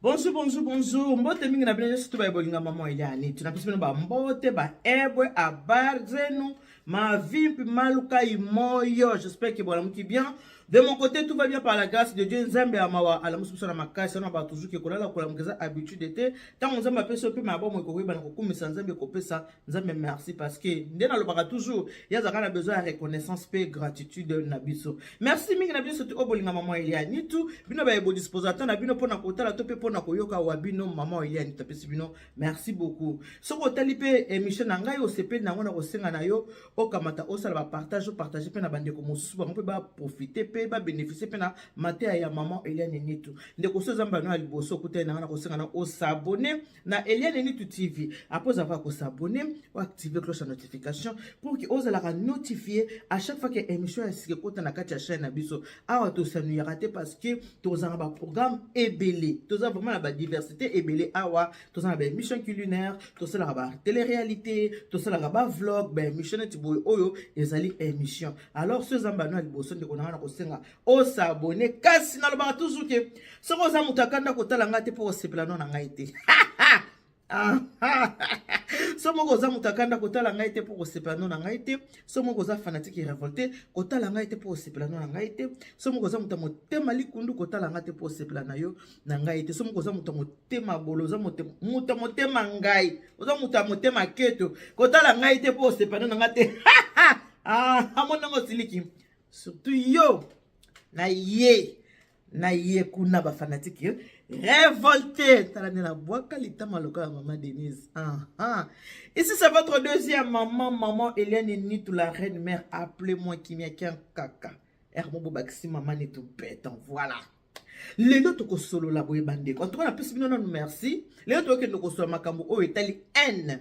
Bonjour, bonjour, bonjour. Mbote mingi na bino nyonso to baye bolinga mama Eliane. Tunapesi bino ba mbote ba ebwe habari zenu mavimpi maluka imoyo. J'espère que bolamuki bien. De mon côté, tout va bien par la grâce de Dieu. Nzambe ya mawa alamusi biso na makasi na ba toujours ke kolala kolamuka eza habitude te. Tango Nzambe apesi yo mpe mabomo ekoyeba na kokumisa Nzambe kopesa Nzambe merci parce que nde nalobaka toujours ye azalaka na besoin ya reconnaissance mpe gratitude na biso. Merci mingi na bino surtout oyo bolinga mama Eliane tu bino baye bodisposa temps na bino mpona kotala to mpe mpona koyoka wa bino mama Eliane topesi bino merci beaucoup. Soki otali mpe émission na ngai osepeli nango na kosenga na yo okamata osala bapartage, opartage mpe na bandeko mosusu bango mpe baprofite mpe babénéficie mpe na mateya ya mama Eliane Nitu. Ndeko so eza mbano ya liboso okutani na ngai, na kosenga na os'abonner na Eliane Nitu TV. Après ozalaka kos'abonner, oactive cloche ya notification pour que ozalaka notifié à chaque fois que émission ya sika ekota na kati ya chaîne na biso. Awa tosanuyaka te parce que tozala na baprogramme ebele, toza vraiment na badiversité ebele. Awa toza na baémission culinaire, tosalaka batélé-réalité, tosalaka bavlog, baémission neti boye oyo ezali émission. Alors so eza mbano ya liboso, ndeko na nga, na kosenga os'abonner. Kasi nalobaka toujours ke soki oza moto akanda, kotala ngai te mpo kosepela no na ngai te. So moko oza moto akanda, kotala ngai te mpo kosepela no na ngai te. So moko oza fanatique révolté, kotala ngai te mpo kosepela no na ngai te. So moko oza moto ya motema likundu, kotala ngai te mpo kosepela na yo na ngai te. So moko oza moto ya motema bolo, oza moto ya motema ngai, oza moto ya motema keto, kotala ngai te mpo kosepela no na ngai te. Amonango osiliki, surtout yo na ye na ye kuna, bafanatike révolté. Tala nde nabwaka litama lokola mama Denise. Ah. Ici, c'est votre deuxième maman, maman Eliane Nitu, la reine mère. Appelez-moi Kimia Kaka Hermo Bakisi, mama Nitu béton. Voilà, lelo tokosolola boye, bandeko. En tout cas, napesi bino nanu merci. Lelo tokokende kosolola makambo oyo etali haine,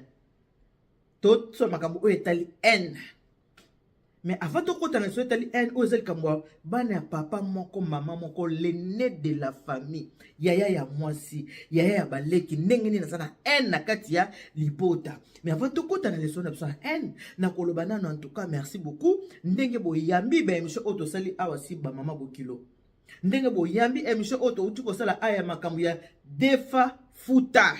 tosolola makambo oyo etali haine. Mais avant tokota na lisolo etali haine oyo eza likambo ya bana ya papa moko, mama moko, l'aîné de la famille, yaya ya mwasi, yaya ya baleki, ndenge nini aza na haine na kati ya libota. Mais avant tokota na lisolo na biso ya haine, nakoloba nano, en tout cas merci beaucoup ndenge boyambi baémission oyo tosali awa, si bamama bokilo, ndenge boyambi émission oyo touti kosala aya ya makambo ya Defa Futa.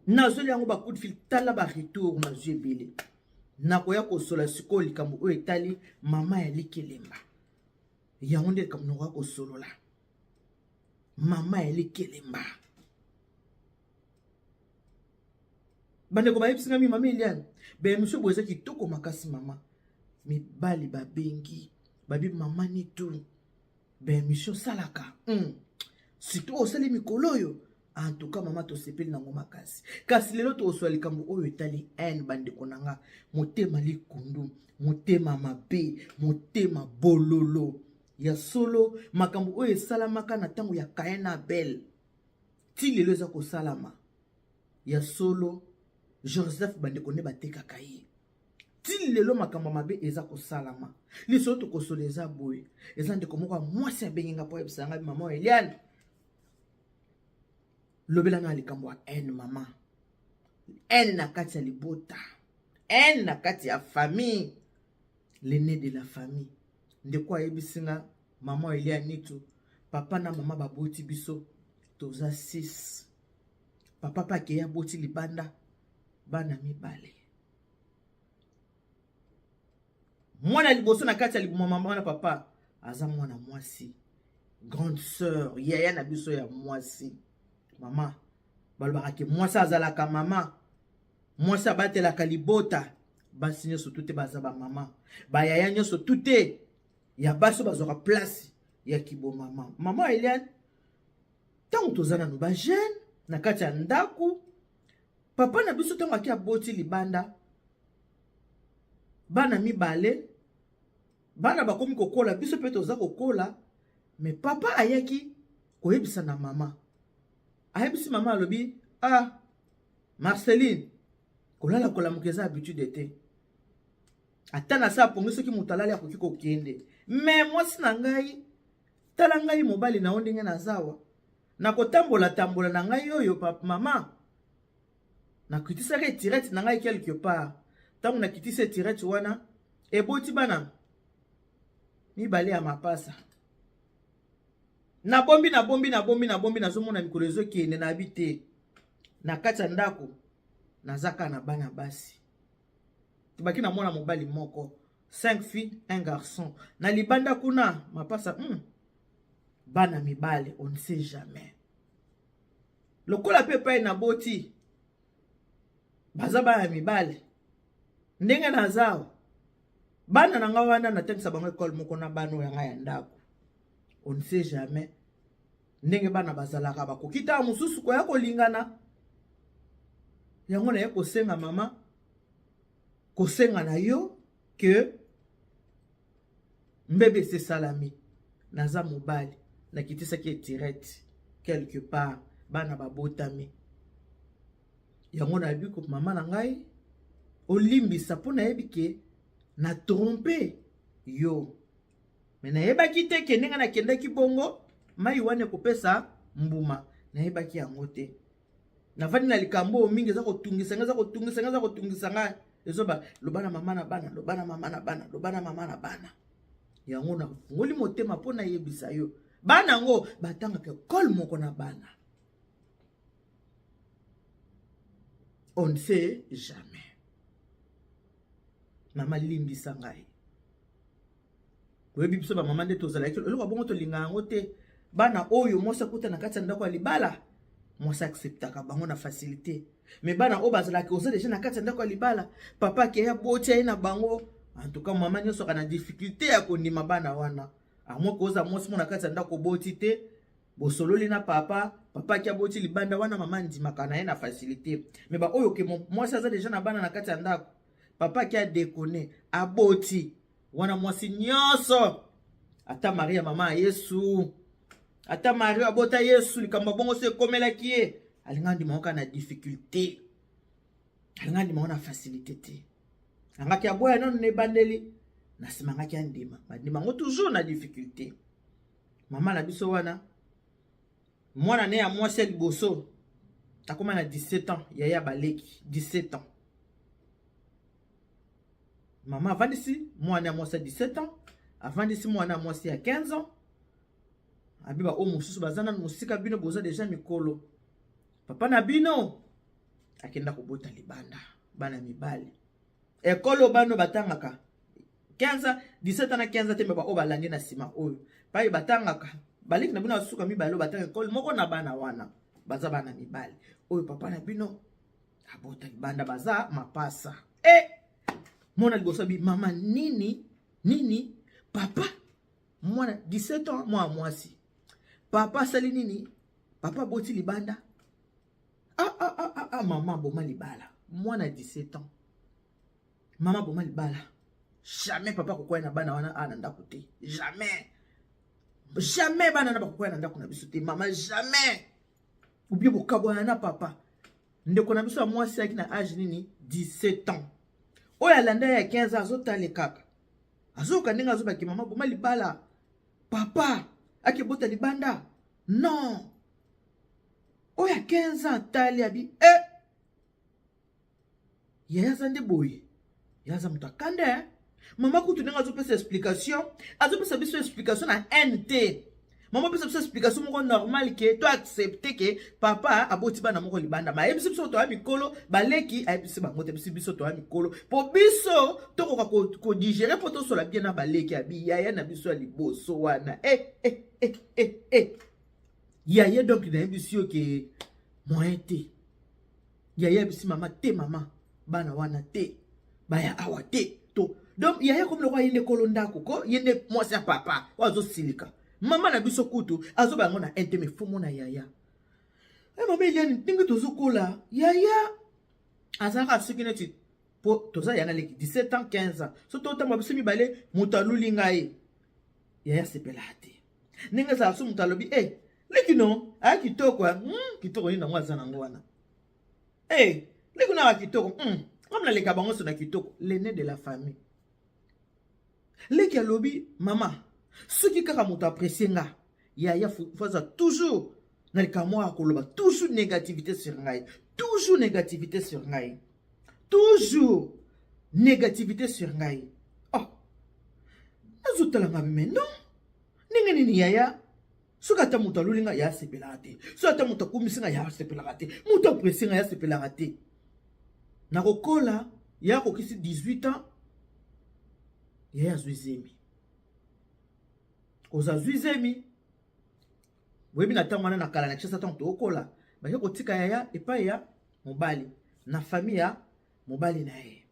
Nazweli yango bacoup de fil, tala baretour nazwi ebele. Nakoya kosola sikoyo likambo oyo etali mama ya likelemba. Yango nde likambo nakoya kosolola, mama ya likelemba. Bandeko bayebisi nga: "Mama Eliane, baémission boye eza kitoko makasi." Mama mibali babengi, babi: "Mama Nitu, baémission osalaka, surtout osali mikolo oyo, en tout cas mama, tosepeli nango makasi." Kasi lelo tokoswala likambo oyo etali haine. Bandeko na nga, motema likundu, motema mabe, motema bololo ya solo, makambo oyo esalamaka na ntango ya Kain na Abel ti lelo eza kosalama ya solo. Joseph, bandeko, nde batekaka ye, ti lelo makambo mabe eza kosalama. Lisolo tokosola eza boye: eza ndeko moko ya mwasi abengi nga mpo ayebisa ngai: "Mama Eliane, lobela nga likambo ya haine, mama, haine na kati ya libota, haine na kati ya famille, l'aîné de la famille." Ndeko ayebisi nga: "Mama Eliane Nitu, papa na mama baboti biso, toza 6. Papa mpe akei, aboti libanda bana mibale. Mwana liboso na kati ya libuma mama na papa aza mwana mwasi, grande sœur, yaya na biso ya mwasi. Mama, balobaka ke mwasi azalaka mama, mwasi abatelaka libota. Basi nyonso tu te baza bamama, bayaya nyonso tu te ya basi oyo bazwaka place ya kibomama. Mama Eliane, ntango toza nanu bajeune na kati ya ndako, papa na biso ntango aki aboti libanda bana mibale, bana bakomi kokola, biso mpe toza kokola. Mais papa ayaki koyebisa na mama, ayebisi mama, alobi: 'Ah Marceline, kolala kolamuka eza habitude te. Ata na sa pongi, soki moto alali akoki kokende. Mais mwasi na ngai, tala ngai mobali na yo ndenge nazawa nakotambola tambola na ngai oyo, mama, nakitisaka etirete na ngai quelque part. Ntango nakitisi etirete wana, eboti bana mibale ya mapasa. Nabombi, nabombi, nabombi, nabombi, nazomona mikolo ezokende, nayebi te. Na kati ya ndako naza kaka na bana basi, tobaki na mwana mobali moko, 5 filles, un garçon. Na libanda kuna mapasa, bana mibale, on ne sait jamais. Lokola mpe epai naboti baza bana mibale, ndenge naza awa, bana na nga wana natangisa bango ekole moko na bana oyo ya ngai ya ndako. On ne sait jamais ndenge bana bazalaka, bakoki ntango mosusu koya kolingana. Yango naye kosenga mama, kosenga na yo ke mbebe esi esalami, naza mobali, nakitisaki etirete quelque part, bana babotami. Yango nayebi ko mama na ngai olimbisa, mpo nayebi ke na trompe yo, me nayebaki te ke ndenge nakendaki bongo mai wana ekopesa mbuma. Nayebaki yango te. Navandi na likambo oyo mingi, eza kotungisa ngai, eza kotungisa ngai, eza kotungisa ngai. Ezoba loba na mama na bana, loba na mama na bana, loba na mama na bana. Yango nafungoli motema mpo nayebisa yo, bana yango batangaka ekole moko na bana. On ne sait jamais. Mama, limbisa ngai. Oyebi biso bamama nde tozalaki, eloko bongo tolinga yango te. Bana oyo mwasi akuta na kati ya ndako ya libala, mwasi acceptaka bango na facilité, mais bana oyo bazalaki oza deja na kati ya ndako ya libala, papa akeya botia ye na bango, en tout cas mama nyonso aka na difficulté ya kondima bana wana. Amoki oza mwasi mo na kati ya ndako, oboti te, bosololi na papa, papa aki aboti libanda wana, mama andimaka na ye na facilité. Mais baoyo ke mwasi aza deja na bana na kati ya ndako, papa aki adekone aboti wana, mwasi nyonso, ata Maria mama ya Yesu, ata Mario abota Yesu, likambo bongo so ekomelaki ye, alinga ndima kaka na difficulté, alinga ndima ngo na facilité te. Angaki aboya nano na ebandeli, na nsima angaki andima, bandima yango toujours na difficulté. Mama na biso wana, mwana ne ya mwasi ya liboso akóma na 17 ans, yaya baleki 17 ans. Mama avandisi mwana ya mwasi ya 17 ans, avandisi mwana ya mwasi ya 15 ans, abi baoyo mosusu baza nanu mosika, bino boza deja mikolo, papa na bino akenda kobota libanda bana mibali, ekolo bano batangaka 15, 17 ans na 15 ans te, me baoyo balandi na nsima oyo pai batangaka, baleki na bino basuka mibale oyo batanga ekole moko na bana wana, baza bana mibali oyo papa na bino abota libanda, baza mapasa. E mwana liboso abi: "Mama, nini nini? Papa?" Mwana 17 ans, mwana mwasi: "Papa asali nini? Papa aboti libanda?" Ah, ah, ah, ah, ah, mama boma libala. Mwana 17 ans: "Mama, boma libala. Jamais papa akokwaya na bana wana a na ndako te. Jamais, jamais bana na bakokwaya na ndako na biso te, mama, jamais. Ubie bokabwana na papa." Ndeko na biso ya mwasi ayaki na age nini? 17 ans. Oyo alanda ya 15 ans azotale kaka, azoyoka ndenge azobaki: "Mama, boma libala, papa akebota libanda." Non, oyo ya 15 ans atali, abi: "E yaya aza nde boye, ye aza moto akanda." Mama kutu ndenge azopesa explication, azopesa biso explication na haine te. Mama apesa biso explication moko normal ke to accepte ke papa aboti bana moko libanda. Ma ayebisi biso toya mikolo, baleki ayebisi bango te, biso biso toya mikolo mpo biso tokoka kodigérer, mpo tosola bien na baleki. Abi yaya na biso ya liboso wana, eh, eh, eh, eh, eh. Yaya donc nayebisi yo ke moyen te. Yaya yebisi mama te: "Mama, bana wana te, baya awa te." To donc yaya komi lokola ye nde kolo ndako ko, ye nde mwasi ya papa oyo azosilika. Mama na biso kutu azoba yango na ente, me fo mona yaya. E mama Eliane, ndenge tozokola, yaya azalaka soki neti po toza ya na leki 17 ans, 15 ans, so totambola biso mibale, moto aluli ngai, yaya asepelaka te. Ndenge ezalaka, so moto alobi: "E leki no aya kitoko." Kitoko nini nango aza nango wana? E leki no aya kitoko, comme naleka bango so na kitoko, l'aîné de la famille. Leki alobi: "Mama, soki kaka moto apprécie nga, yaya faza toujours na likambo moko akoloba, toujours négativité sur ngai, toujours négativité sur ngai, toujours négativité sur ngai." Oh, nazotala nga, mais non, ndenge nini yaya? Soki ata moto aluli nga, ya asepelaka te. Soki ata moto akumisi nga, ya asepelaka te. Moto apresi nga, ya asepelaka te. Nakokola, ya akokisi 18 ans, ya azwi zemi. Koza azwi zemi, boyebi na ntango wana na kala na Kinshasa, ntango tokokola, bake kotika yaya epai ya mobali na famille ya mobali na ye.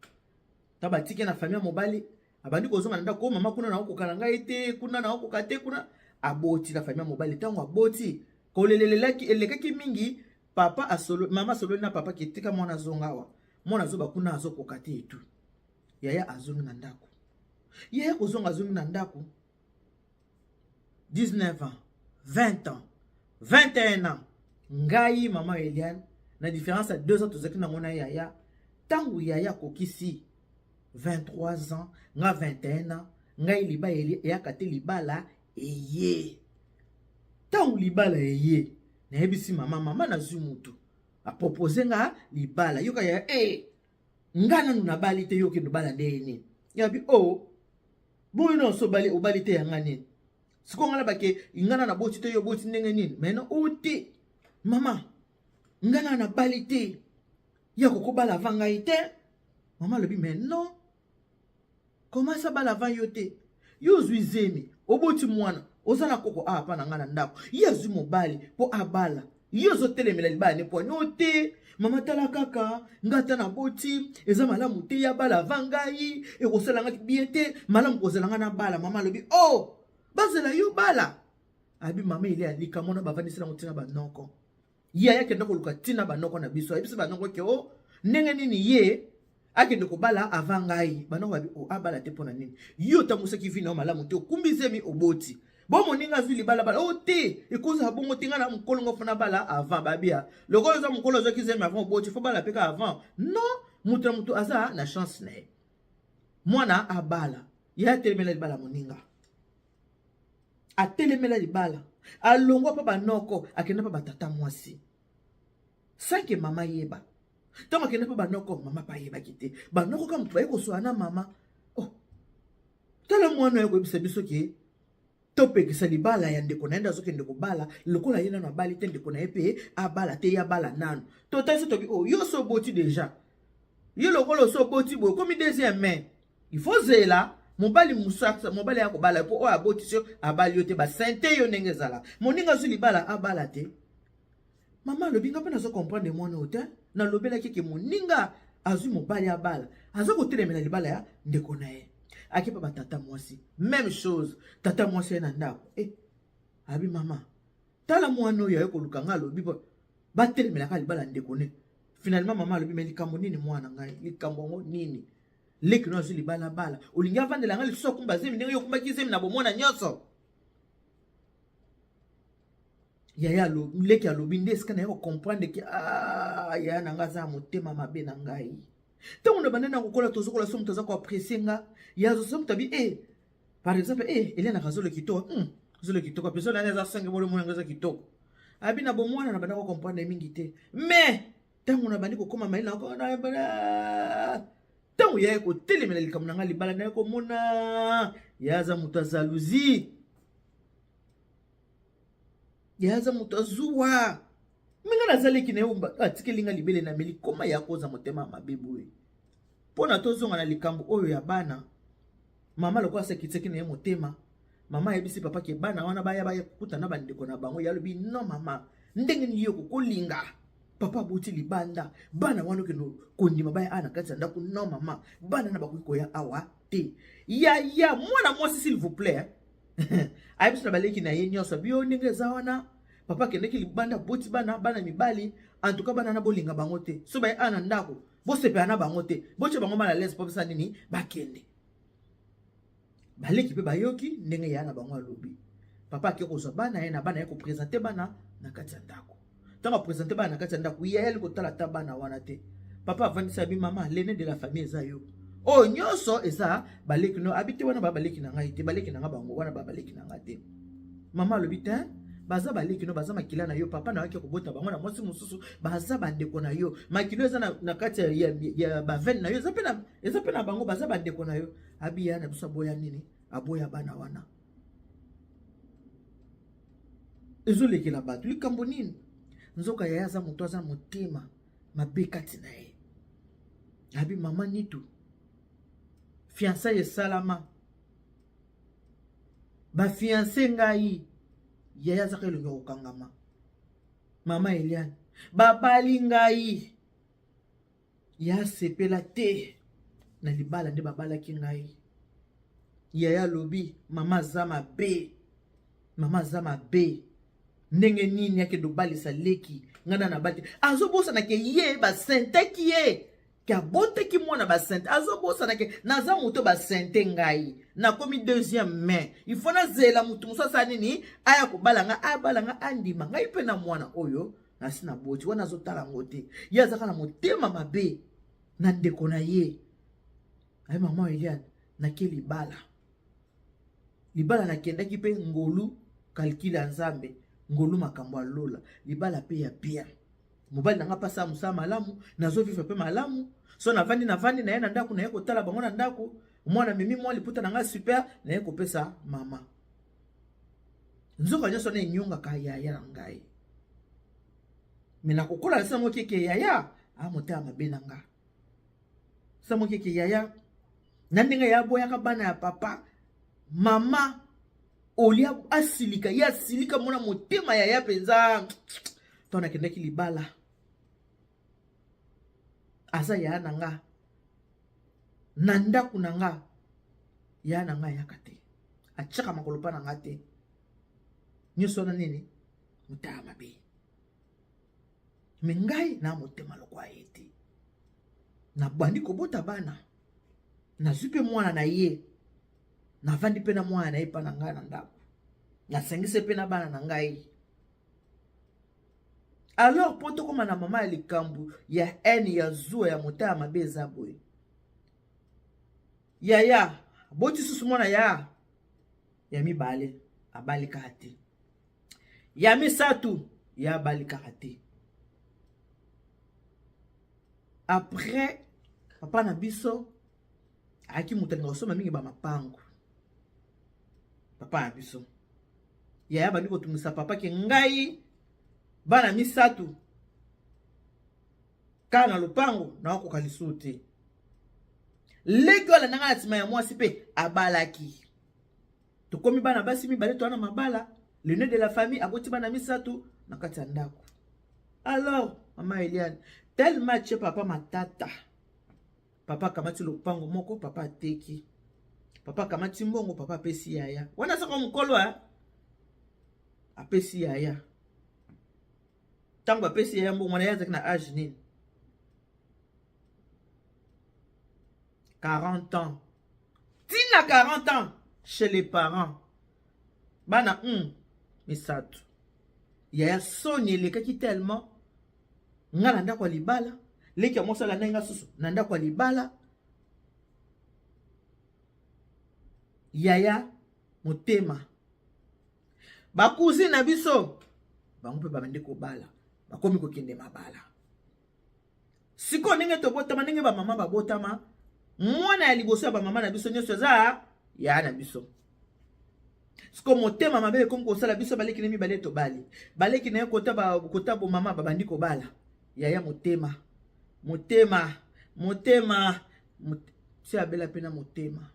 Ntango batiki na famille ya mobali, abandi kozonga na ndako, mama kuna nakokoka na ngai te, kuna nakokoka te, kuna aboti na famille ya mobali. Ntango aboti, kolelelelaki elekaki mingi, papa asolo, mama asololi na papa ketika mwana azonga awa, mwana azoba kuna azokoka te etu. Yaya azongi na ndako, yaya kozonga azongi na ndako 19 ans, 20 ans, 21 ans. Ngai mama Eliane, na différence ya 2 ans tozalaki nango na yaya. Ntango yaya akokisi 23 ans, nga 21 ans, ngai libala eyaka te, libala eye. Ntango libala eye, nayebisi mama, mama nazwi mutu apropose nga libala. Yoka yaya, nga nanu nabali te, yo okende obala nde nini? Yabi o oh, boyo nyonso obali, obali te, yanga nini? Sikoyo nga na bake, nga na naboti te, yo oboti ndenge nini? Maintenant o te mama, nga na nabali te, ya kokobala avant ngai te. Mama alobi mais non, comment ça bala avant yo te? Yo ozwi zemi, oboti mwana, oza na koko awa pa na ngai na ndako, ye azwi mobali mpo abala, ye ozotelemela libala ne pwani o te. Mama tala kaka nga ata naboti, eza malamu te ya bala avant ngai, ekosala ngai bien te, malamu kozala ngai na bala. Mama alobi oh, bazela yo bala. Abi mama Elia, likambo na bavandisi nango ntina banoko, ye ayakenda koluka ntina banoko na biso, ayebisi banoko ke o ndenge nini ye akende kobala avant ngai. Banoko babi o abala te mpo na nini? Yo otambwisaki vi na yo malamu te, okumbi zemi, oboti, bo moninga azwi libala bala o te, ekozala bongo te, ngai na mokolo ngo fona bala avant. Babia lokola oza mokolo, ozwaki zemi avant, oboti, fo bala mpe ka avant. Non, moto na moto aza na chance na ye. Mwana abala, ye atelemela libala moninga, atelemela libala, alongwa mpa banoko, akenda mpa batata mwasi sanke mama yeba. Ntango akende mpa banoko, mama mpe ayebaki te. Banoko ka moto baye koswala na mama, oh, tala mwana oyo koyebisa biso ke topekisa libala ya ndeko na ye nde azokende kobala, lokola ye nano abali te, ndeko na ye mpe abala te, ye abala nano. Totalisi tobi oh, yo so oboti deja, yo lokola oso oboti boye, okomi deuxième main, il faut zela mobali mosusu, mobali ya kobala, mpo oyo abotisi yo abali yo te, basente yo ndenge ezala, moninga azwi libala abala te. Mama alobi nga mpe nazo comprendre mwana oyo te, nalobelaki ke moninga azwi mobali abala, aza kotelemela libala ya ndeko na ye. Akepa batata mwasi, même chose, tata mwasi ye na ndako abi mama tala mwana oyo aye koluka nga, alobi batelemelaka libala ya ndeko ne. Finalement mama alobi me likambo nini mwana ngai, likambo yango nini? Leki no azwi libala bala, olingi avandela ngai lisusu akumba zemi ndenge yo okumbaki zemi na bomwana nyonso? Yaya leki alobi nde esika naye kocomprendre ke ah, yaya na ngai aza ya motema mabe na ngai. Ntango na banda na kokola, tozokola, so moto aza koapprécier nga, ye azoso moto abi par exemple Elianaka zolo kitoko, zolo kitoko mpe zolo nani eza sange bolo mona ngo eza kitoko. Abi na bomwana na banda kocomprendre mingi te, mais ntango na bandi kokóma mayele, ntango ya ye kotelemela likambo na ngai libala, naye komona ye aza moto ya jalousie, ye aza moto azuwa. Me ngai nazaleki na ye, atikeli nga libele na meli, koma ya koza motema mabe boye. Mpo na tozonga na likambo oyo ya bana, mama lokola asekitiaki na ye motema, mama ayebisi papa ke bana wana baya, baya kokuta na bandeko na bango. Ye alobi non mama, ndenge nini yo kokolinga papa aboti libanda, bana wana okende kondima baya awa na kati ya ndako? Non mama, bana na bakoki koya awa te. Yaya mwana mwasi, s'il vous plaît, ayebisi na baleki na ye nyonso bio ndenge eza wana, papa akendeki libanda, boti bana, bana mibali, en tout cas bana na bolinga bango te, so baye awa na ndako bosepela na bango te, botia bango mal à l'aise, mpo bisa nini bakende. Baleki mpe bayoki ndenge ya na bango alobi. Papa ake kozwa bana ye na bana ye, koprésenter bana na kati ya ndako. Ntango aprésenter bana na kati ya ndako, ye ayali kotala ta bana wana te. Papa avandisi, abi mama, l'aîné de la famille eza yo, oyo nyonso eza baleki no. Abi te, wana ba baleki na ngai te, baleki na ngai bango wana, ba baleki na ngai te. Mama alobi te, baza baleki no, baza makila na yo, papa na yo ake kobota bango na mwasi mosusu, baza bandeko na yo, makilo eza na kati ya baveine na yo, eza mpe na bango, baza bandeko na yo. Abi ya na biso aboya nini? Aboya bana wana. Ezolekela bato likambo nini? Nzoka yaya aza moto aza motema mabe kati na ye. Abi mama Nitu, fiançailles esalama, bafiance ngai, yaya azaka elongi ya kokangama. Mama Eliane, babali ngai, ya sepela te na libala nde babalaki ngai. Yaya alobi mama aza mabe, mama aza mabe, ndenge nini akende obalisa leki ngai na nabali te. Azobosana ke ye basentaki ye, ke abotaki mwana basente. Azobosana ke naza moto basente ngai, nakomi deuxième main, il faut nazela motu mosusu asala nini, aya kobala ngai, abala ngai, andima ngai mpe na mwana oyo nasi na boti wana. Azotala yango te, ye azaka na motema mabe na ndeko na ye. Aye mama Eliane, nake libala, libala nakendaki mpe ngolu, calcul ya Nzambe, ngolu, makambo ya lola, libala mpe ya bien. Mobali na nga mpe asala mosala malamu, nazovivre mpe malamu. So navandi, navandi na ye na ndako, naye kotala bango na ndako, mwana memi mwa liputa na nga super, naye kopesa mama. Nzoka nyonso wana enyongaka yaya na ngai. Me nakokola na sango keke yaya a motema mabe na nga, sango keke yaya na ndenge ya aboyaka bana ya papa. Mama olia asilika, ye asilika mona motema yaya mpenza. Ntango nakendaki libala, aza yaya na nga na ndako na nga, yaya na nga ayaka te, atiaka makolo mpa na nga te. Nyonso wana nini? Motema mabe. Me ngai na motema lokwa ye te. Nabandi kobota bana, nazwi mpe mwana na ye, navandi mpe na mwana na ye mpa na ngai na ndako, nasangisi mpe na bana na ngai. Alors mpo tokóma na mama ya likambo ya haine, ya zuwa, ya motema mabe, eza boye: yaya aboti susu mwana ya mibale, abali kaka te. Ya misato, ya abali kaka te. Après, papa na biso ayaki moto alinga kosomba mingi bamapango. Papa na biso, yaya bandi kotungisa papa ke ngai bana misato kaka na lopango, nakokoka lisusu te. Leki oyo alandanga na nsima ya mwasi mpe abalaki. Tokomi bana basi mibale, toa na mabala. L'aîné de la famille aboti bana misato na kati ya ndako. Alors mama Eliane, tellement atie papa matata, papa akamati lopango moko, papa ateki, papa akamati mbongo, papa apesi yaya wana soko mokolo apesi yaya. Ntango apesi yaya mbongo wana, ye azalaki na age nini? 40 ans. Ntina 40 ans chez les parents, bana misato. Yaya soni elekaki tellement nga na ndako ya libala, leki ya mwasi alanda nga susu na ndako ya libala. Yaya motema, bacousine na biso bango mpe babandi kobala, bakomi kokende mabala. Sikoyo ndenge tobotama, ndenge bamama babotama, mwana ya liboso ya bamama na biso nyonso eza ya na biso. Sikoyo motema mabe ekomi kosala biso. Baleki na mibale tobali, baleki na ye kota, kota bomama babandi kobala. Yaya motema, motema, motema si abela mpe na motema.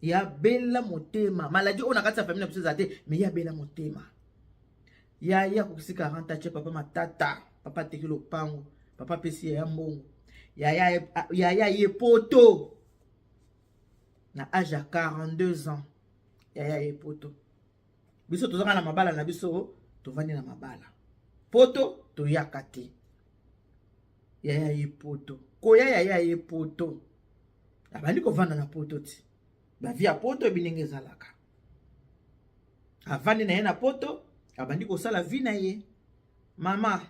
Ya bela motema, maladie oyo na kati ya famille na biso eza te, mais ya bela motema. Yaya akokisi 40, atie papa matata, papa ateki lopango, papa apesi yaya mbongo. Yaya, yaya ye poto na age ya 42 ans. Yaya ye poto, biso tozaka na mabala na biso, tovandi na mabala poto, toyaka te. Yaya ye poto, koya yaya ye poto, abandi kovanda na poto ti bavie ya poto ebi ndenge ezalaka. Avandi na ye na poto, abandi kosala vie na ye. Mama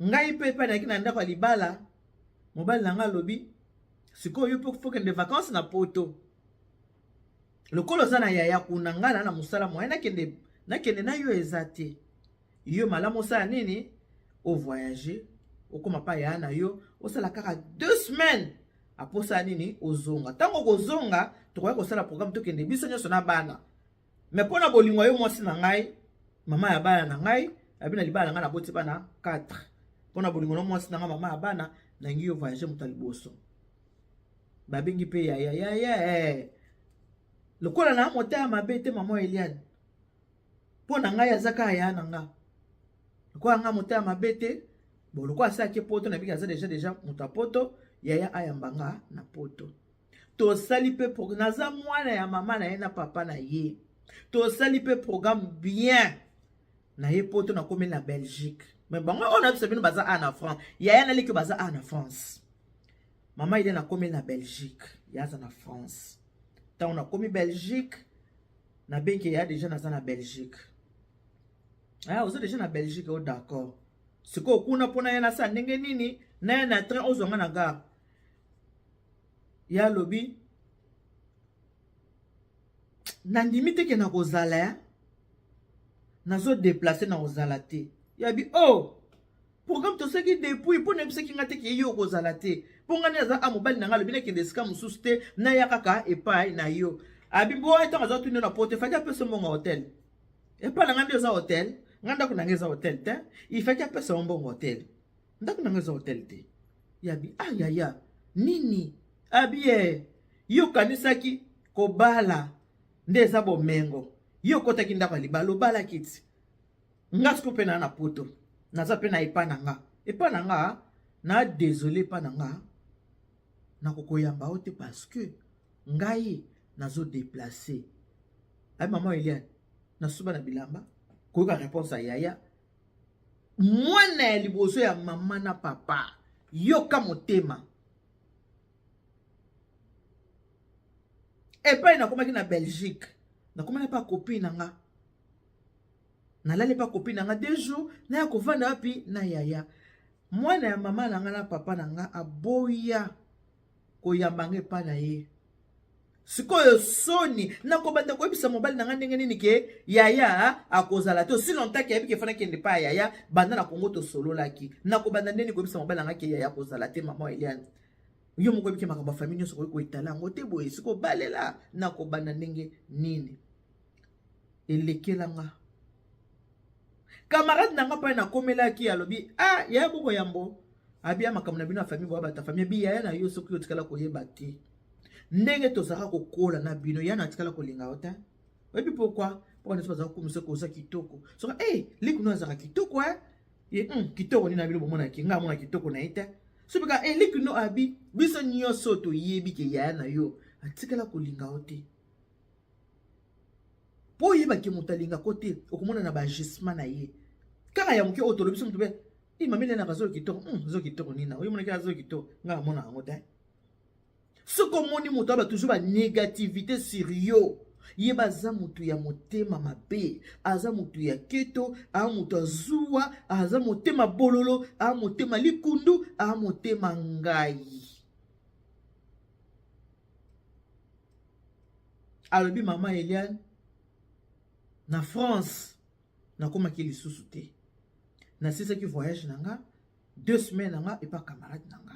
ngai mpe epai nayaki na ndako ya libala, mobali na ngai alobi: "Sikoyo yo mpe fokende vacances na poto, lokola oza na yaya kuna, ngai na mosala moye nakende, nakende na yo eza te. Yo malamu osala nini? Ovoyage, okóma pa yaya na yo, osala kaka 2 semaines, aposala nini, ozonga. Ntango okozonga, tokoya kosala programme, tokende biso nyonso na bana." Mais mpo na bolingo yo mwasi na ngai, mama ya bana na ngai, abi na libala na ngai naboti bana 4. Mpo na bolingo na mwasi na ngai, mama ya bana, nangi yo voyage moto ya liboso. Babengi mpe ya ya ya ya eh. Lokola na motema mabe te mama Eliane. Mpo na ngai aza kaka ya na nga. Lokola nga motema mabe te, bon lokola asalaki poto na biki aza deja deja moto ya poto, yaya ayamba nga na poto. Tosali mpe naza mwana ya mama na ye na papa na ye. Tosali mpe programme bien na ye poto, nakomi na Belgique. Mais bango oyo nayebisa bino baza a na France, yaya na leki baza a na France. Mama ile nakomi na Belgique, ya aza na France. Ntango nakomi Belgique, nabengi ya deja naza na Belgique. Ah, oza deja na Belgique, oh d'accord. Sikoyo kuna mpona ye nasala ndenge nini? Naye na train ozwa nga na gare. Ya lobi nandimi te ke nakozala ya nazo déplacer na kozala te. Yabi oh programme tosalaki depuis mpo nayebisaki nga te ke yo okozala te mpo nga nde aza a mobali na nga alobi nakende esika mosusu te naya kaka epai na yo. Abi bo ntango aza tuni na poto efaki apesa mbongo hotel epai na nga nde eza hotel, nga ndako na nga eza hotel te, ifaki apesa mbongo hotel, ndako na nga eza hotel te. Yabi ah yaya nini abi eh, yo okanisaki kobala nde eza bomengo, yo okotaki ndako ya libala obalaki ti nga siko mpe na na poto naza mpe na epa na nga, epa na nga na désolé epa na nga nakokoyamba yo te parce que ngai nazo déplacer. Ayi mama Eliane nasuba na bilamba koyoka réponse ya yaya mwana ya liboso ya mama na papa, yoka motema. Epai nakomaki na Belgique, nakomaki pa copine na nga, nalali pa copine na nga 2 jours, naya kovanda wapi na yaya mwana ya mama na nga na papa na nga aboya koyamba nga epai na ye. Sikoyo soni nakobanda koyebisa mobali na nga ndenge nini ke yaya akozala te aussi longtemps ke ayebi ke fana kende pa yaya banda na Kongo tosololaki. Nakobanda ndeni koyebisa mobali na nga ke yaya akozala te. Mama Eliane, yo moko oyebiki makambo ya famille nyonso, koki koetala yango te boye. Sikoyo balela nakobanda ndenge nini? Elekelanga camarade na nga mpai nakomelaki, alobi ah yaya boko yambo abia makambo na bino ya famille, boya bata famille bi yaya na yo soki otikala koyeba te ndenge tozalaka kokola na bino, ya na atikala kolinga yo te. Oyebi pourquoi? Mpo nyonso bazalaka kokomisa koza kitoko, soka e liku no azalaka kitoko e ye kitoko nini na bino bomonaki nga amona kitoko na ye te. So bika e liku no abi biso nyonso toyebi ke yaya na yo atikala kolinga yo te. Po oyebaki moto alingako te, okomona na baagissement na ye kaka ya moke oyo tolobi so moto be i mami lenaka zolo kitoko, zolo kitoko nini na oyo monaki azo kitoko, nga amona yango te. Soki omoni moto aba toujours ba négativité sur yo, yeba aza motu ya motema mabe, aza motu ya keto, aza motu azuwa, aza motema bololo, aza motema likundu, aza motema ngai. Alobi mama Eliane na France nakomaki lisusu te, nasilisaki voyage na nga 2 semaines na nga epa camarade na nga.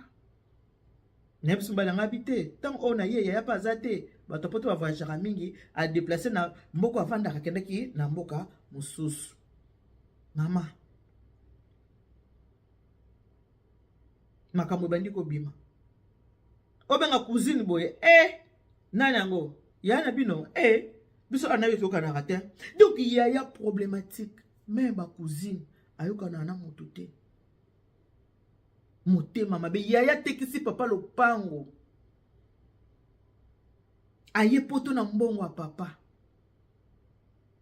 Nayebisi mobali na nga bi te ntango oyo na ye yaya mpe aza te, bato poto bavoyageaka mingi, adeplace na mboka avandaka, akendaki na mboka mosusu. Mama makambo ebandi kobima, obenga cousine boye eh nani yango yaya na bino eh biso ana yo toyokanaka te. Donc yaya problématique, mais bacousine ayokanaka na motu te, motema mabe. Yaya atekisi papa lopango, aye poto na mbongo ya papa,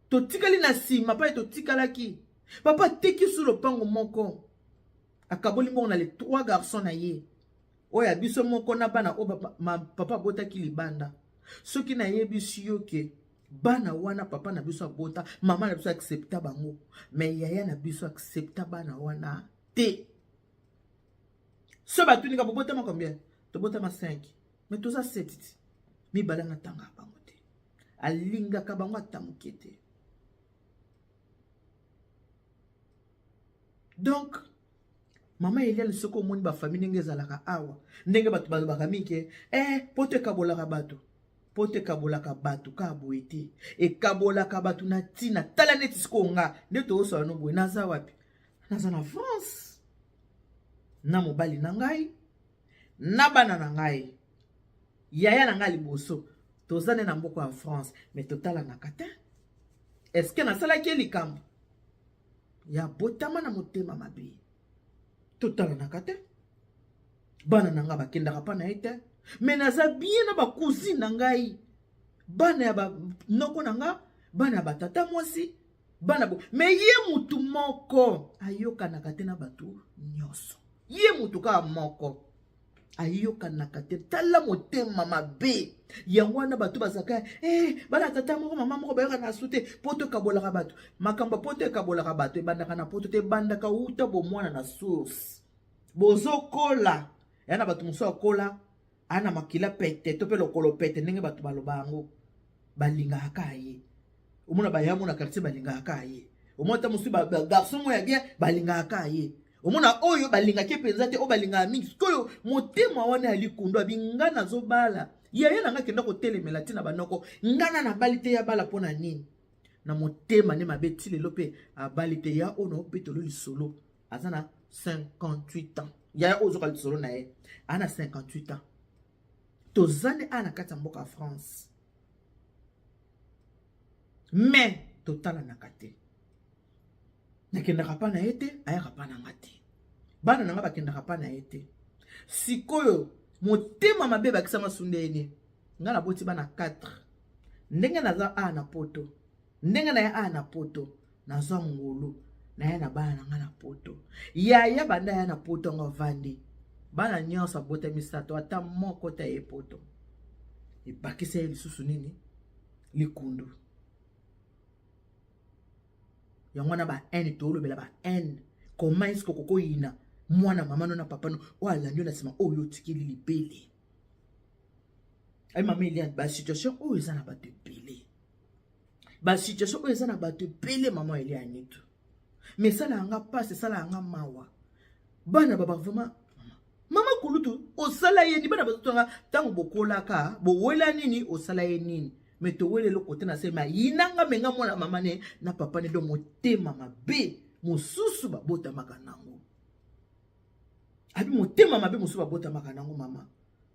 totikali na nsima pa ye totikalaki. Papa atekisi lopango moko, akaboli mbongo na les 3 garçons na ye oyo ya biso moko na bana oyo papa abotaki libanda. Soki nayebisi yo ke bana wana papa na biso abota, mama na biso accepta bango, mais yaya na biso accepta bana wana te. So batunika bobotama combien? Tobotama 5, mais toza 7 ti mibale nga tanga bango te, alingaka bango ata moke te. Donc mama Eliane, soki omoni bafamille ndenge ezalaka awa, ndenge bato balobaka mingi eh poto ekabolaka bato. Poto ekabolaka bato kaka boye te, ekabolaka bato na ntina. Tala neti sikoyo nga nde tozosola no boye, naza wapi? Naza na France na mobali na ngai na bana na ngai, yaya na ngai liboso. Toza nde na mboka ya France, mais totalanaka te. Eske nasalaki ye likambo ya botama na motema mabe? Totalanaka te. Bana na ngai bakendaka mpa na ye te, mais naza bien na bacousine na ngai, bana ya banoko na nga, bana ya batata mwasi, bana bo. Mais ye mutu moko ayokanaka te na bato nyonso. Ye mutu kaka moko ayokanaka te. Tala motema mabe yango wana. Bato bazalaka bana tata moko, mama moko, bayokana su te. Poto ekabolaka bato. Makambo poto ekabolaka bato ebandaka na poto te, ebandaka wuta bomwana na source. Bozokola ya na bato mosusu, akola aya na makila pete to mpe lokolo pete, ndenge bato baloba yango, balingaka kaka ye. Omona bayamu na quartier balingaka kaka ye. Omona ta mosusu bagarçon moko ya bien, balingaka kaka ye. Omona oyo balingaki mpenza te, oyo balingaka mingi. Sikoyo motema wana ya likundu, abi nga nazobala, yaya na nga kenda kotelemela ntina banoko, nga na nabali te, ya bala mpo na nini? Na motema nde mabe ti lelo mpe abali te. Ya oyo naobetolo lisolo aza na 58 ans. Yaya oyo ozoka lisolo na ye aza na 58 ans. Toza nde awa na kati ya mboka ya France, mais totalanaka te. Nakendaka mpa na ye te, ayaka mpa na nga te. Bana na nga bakendaka mpa na ye te. Sikoyo motema mabe ebakisama sundeni. Nga naboti bana 4. Ndenge naza awa na poto, ndenge na ye awa na poto, nazwa ngolu naye na bana na nga na poto. Yaya banda ya na poto yango avandi, bana nyonso abota misato, ata moko te ye poto. Ebakisa ye lisusu nini? Likundu. Yango wana ba haine, tolobela ba haine. Comment est-ce que okokoyina mwana mama no na papa no oyo alandi yo na nsima, oyo otikeli libele? Ayi mama Eliane, basituation oyo eza na bato ebele, basituation oyo eza na bato ebele. Mama Eliane tu, mais esalaka nga mpasi, esalaka nga mawa. Bana baba vraiment, mama kulutu osala ye nini? Bana bazotanga ntango bokolaka, bowela nini? Osala ye nini? Mais towela eloko te na se ma yinanga menga mwana mama ne na papa ne. Do motema mabe mosusu babotamaka nango. Abi motema mabe mosusu babotamaka nango. Mama,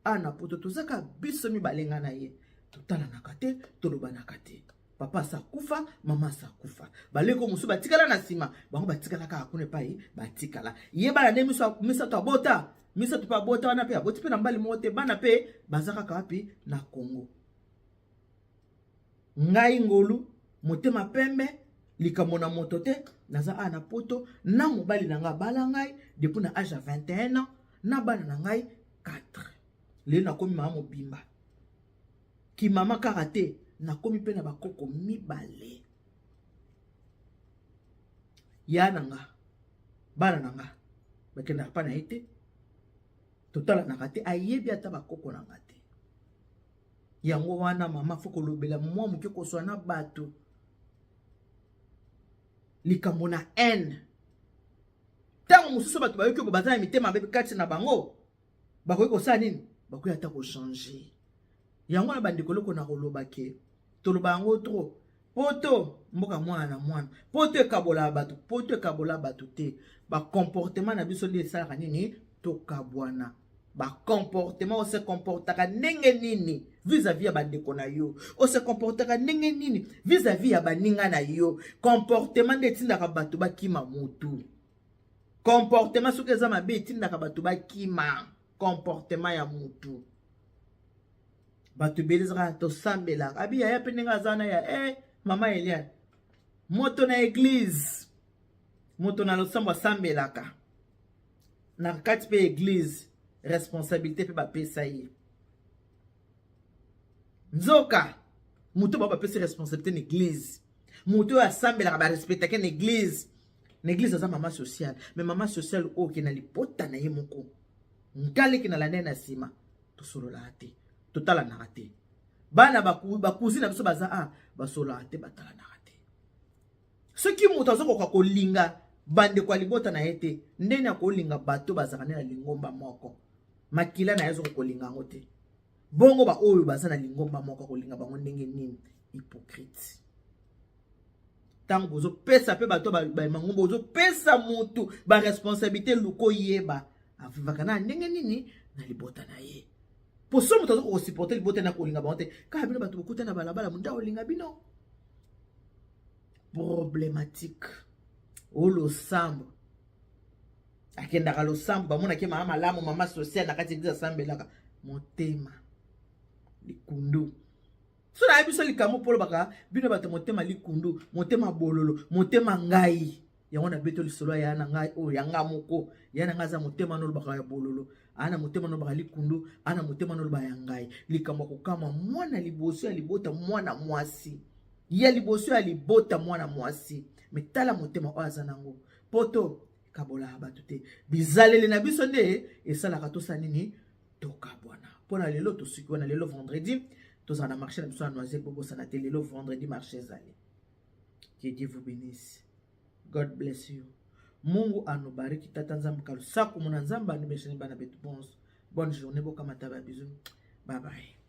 awa na poto tozaka biso mibale, nga na ye, totalanaka te, tolobanaka te. Papa asa kufa, mama asa kufa, baleko mosusu batikala na nsima, bango batikala kaka kuna epai batikala. Ye bana nde misato abota, misato mpe abota wana, mpe aboti mpe na mbali moko te. Bana mpe baza kaka wapi? Na Kongo. Ngai ngolu motema pembe, likambo na moto te. Naza awa na poto na mobali na ngai, abala ngai depuis na age ya 21 ans, na bana na ngai 4. Lelo nakomi mama mobimba, kimama kaka te, nakomi mpe na bakoko mibale. Ya na nga, bana na nga bakendaka mpa na ye te, totalanaka te, ayebi ata bakoko na nga te. Yango wana mama, faut kolobela mwa moke, kozwa na bato likambo na haine. Ntango mosusu bato bayoki oyo baza na mitema mabe kati na bango, bakoki kosala nini? Bakoki ata kochanger. Yango wana bandeko, eloko na koloba ke toloba yango trop: poto mboka mwana na mwana, poto ekabola bato, poto ekabola bato te. Bacomportement na biso nde esalaka nini? Tokabwana. Bacomportement, ose comportaka ndenge nini vis-à-vis ya bandeko na yo, ose comportaka ndenge nini vis-à-vis ya baninga na yo. Comportement nde etindaka bato bakima motu. Comportement soki eza mabe, etindaka bato bakima comportement ya motu. Bato ebele ezaka tosambelaka. Abi yaya mpe ndenge aza na ya mama Eliane, moto na église, moto na losambo, asambelaka na kati mpe église, responsabilité mpe bapesa ye. Nzoka moto bao bapesi responsabilité na église, moto oyo asambelaka, barespectaka na église, na église aza mama sociale. Mais mama sociale oyo oke na lipota na ye moko, nkaleki na lande na nsima, tosololaka te, totalanaka te. Bana bacousine na biso baza a basololaka te, batalanaka te. Soki moto azokoka kolinga bandeko ya libota na ye te, ndeni akolinga bato bazalaka nde na lingomba moko? Makila na ye azokoka kolinga yango te. Bongo baoyo baza na lingomba moko akolinga bango ndenge nini? Hypocrite. Ntango bozopesa mpe bato bamangomba, bozopesa motu baresponsabilité, luka oyeba avivaka na ndenge nini na libota na ye. Po so moto aza kokosupporte libota na kolinga bango te, kaka bino bato bokuta na balabala, monda olinga bino. Problématique. O losambo, akendaka losambo, bamonaki mama malamu, mama sociale na kati eglise, asambelaka, motema likundu. So nayebi biso likambo mpo olobaka bino bato motema likundu, motema bololo, motema ngai. Yango na beto lisolo ya na ngai oyo yanga moko ya na ngai aza motema nolobaka ya bololo, aa na motema nolobaka likundu, aa na motema noloba ya ngai. Likambo ya kokamwa, mwana liboso ya libota, mwana mwasi ya liboso ya libota, mwana mwasi, mais tala motema oyo aza nango. Poto ekabolaka bato te, bizaleli na biso nde esalaka tosala nini, tokabwana. Mpona lelo tosuki wana. Lelo vendredi tozala na marché na biso ya Noisy. Bobosana te, lelo vendredi marché ezali. Que Dieu vous bénisse. God bless you. Mungu anubariki. Tata Nzambe kalusaku muna Nzambe anubeshani bana betu bonso. Bonne journée, bokamata ba bisous. Bye bye.